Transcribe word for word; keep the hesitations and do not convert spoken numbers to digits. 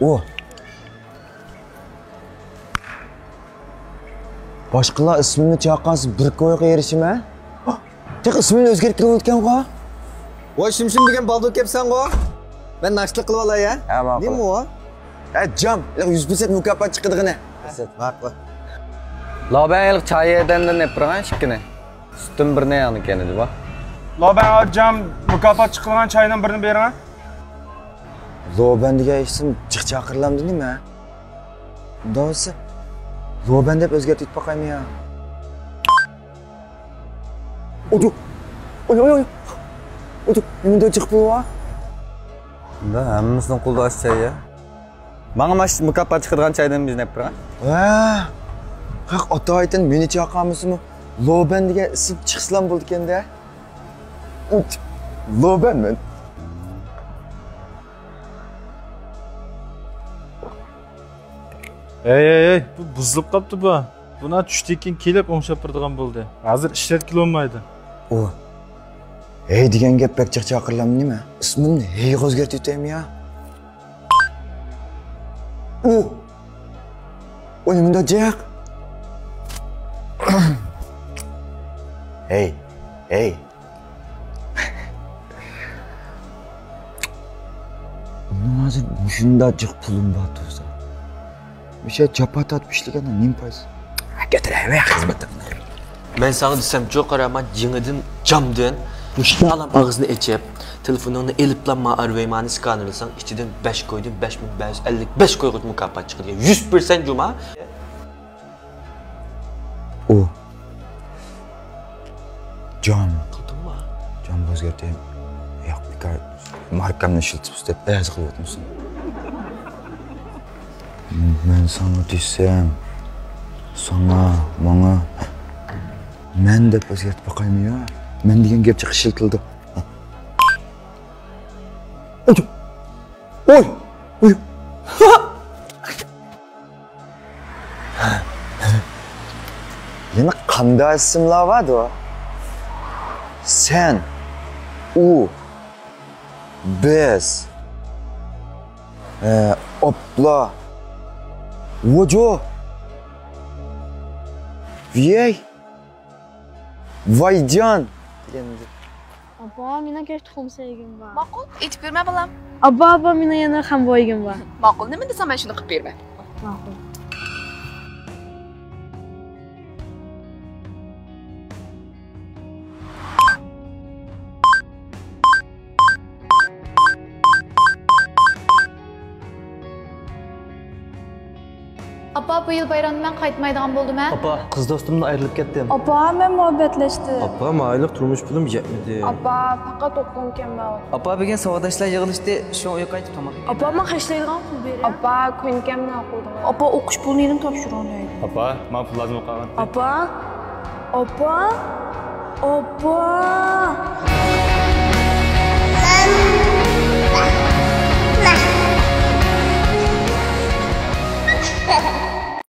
ئۇ. باشقىلار ئىسمىمنى چاقىرسا بىر كويغا ئېرىشىمەن. تېخى ئىسمىمنى ئۆزگەرتكىلى بولىدىكەنغۇ. ۋاي شىمشىم دېگەن بالدۇر كەپسەنغۇ. مەن ناشتىلىق قىلىۋالاي ھە. ھە، ماقۇل. نېمە ئۇ؟ ھە، جام. ھېلىقى يۈز پىرسەنت مۇكاپات چىقىدىغىنى. ماقۇل. لابەن ھېلىقى چاي ئەدەمدىن ئېلىپ بېرىڭە ئىككىنى. سۈتتىن بىرنى يەڭدى كەينىدە بار. لابەن ئاجام مۇكاپات چىقىدىغان چايدىن بىرنى بېرىڭە. لوبەن دېگەن ئىسىم جىق چاقىرىلامدۇ نېمە؟ ئۇنداق بولسا، لوبەن دەپ ئۆزگەرتىپ باقايمۇ يا؟ ئوجۇ! ئوي، ئوي، ئوي! ئوجۇ! نېمىنداق جىق بۇ ۋا؟ ئۇندا ھەممىسىنىڭ قولىدا ئاش چاي يا. ماڭا ماش مۇكاپات چىقىدىغان چايدىن بىرنى ئېلىپ بېرىڭە. ۋە! قاق ئاتايتىن مېنى چاقىرمىسىمۇ، لوبەن دېگەن ئىسىم چىقسىلام بولىدىكەن-دە. ئوجۇ! لوبەنمەن. ھەي، ھەي، ھەي، بۇ بۇزۇلۇپ قاپتۇ بۇ. بۇنا چۈشتىن كېيىن كېلىپ ئوڭشاپ بېرىدىغان بولدى. ھازىر ئىشلەتكىلى بولمايدۇ. ئۇ ھەي دېگەن گەپ بەك جىق چاقىرىلامدۇ نېمە؟ ئىسمىمنى ھەيگە ئۆزگەرتىۋېتەيمۇ يا؟ ئۇ. ئۇ نېمىنداق جىق؟ ھەي، ھەي. ئۇنىڭ ھازىر مۇشۇنداق جىق پۇلۇم بار تۇرسا، مۇشۇ جاپا تارتىپ ئىشلىگەننىڭ نېمە پايدىسى؟ كەتۈرەيمەن خىزمىتىڭنى. مەن ساڭا دېسەمچۇ، قارا، مانا يېڭىدىن جامدىن مۇشۇ ئالام ئاغزىنى ئېچىپ، تېلېفونۇڭنى ئېلىپلا ما ئارۋەيمانى سكانېرلىساڭ، ئىچىدىن بەش كويدىن بەش مىڭ بەش يۈز ئەللىك بەش كويغىچە مۇكاپات چىقىدىكەن. يۈز پىرسەنت جۇما. ئۇ. جام. قىلدىڭمۇ؟ جام ئۆزگەرتەي. ياق، بىكار. ماركامنى ئىشلىتىپ ئىستەپ بەزى قىلىۋاتمىسۇن. مەن ساڭا دېسەم، ساڭا، ماڭا، مەن دەپ ئۆزگەرتىپ باقايمۇ يا؟ مەن دېگەن گەپ جىق ئىشلىتىلىدۇ. ئوي! ئوي! يەنە قانداق ئىسىملار باردۇ؟ سەن، ئۇ، بىز، ئە، ئاپلا، ۋوجو، ۋىيەي، ۋايجان دېگەندەك. ئاپا، مېنىڭ كەچتە خۇمسەيگۈم بار. ماقۇل، ئېيتىپ بېرىمەن بالام. ئاپا، ئاپا، مېنىڭ يەنە خەنبويگۈم بار. ماقۇل، نېمە دېسەڭ مەن شۇنى قىلىپ بېرىمەن. ماقۇل. ئاپا، بۇ يىل بايرامدا مەن قايتمايدىغان بولدۇم ھە. ئاپا، قىز دوستۇمدىن ئايرىلىپ كەتتىم. ئاپا، مەن مۇھەببەتلەشتىم. ئاپا، مايلىق تۇرمۇش پۇلۇم يەتمىدى. ئاپا، پەقەت ئوقۇغۇم كەلمەيۋاتىدۇ. ئاپا، بۈگۈن ساۋاقداشلار يىغىلىشتى، شۇڭا ئۆيگە قايتىپ تاماق يېمەي. ئاپا، ماڭا خەجلەيدىغان پۇل بېرە. ئاپا، كۆنكەمنى قويدۇڭ. ئاپا، ئوقۇش پۇلىنى يېنىم تاپشۇرۇڭ دەيدۇ. ئاپا، ماڭا پۇل لازىم بولۇپ قالغان. ئاپا، ئاپا، ئاپا.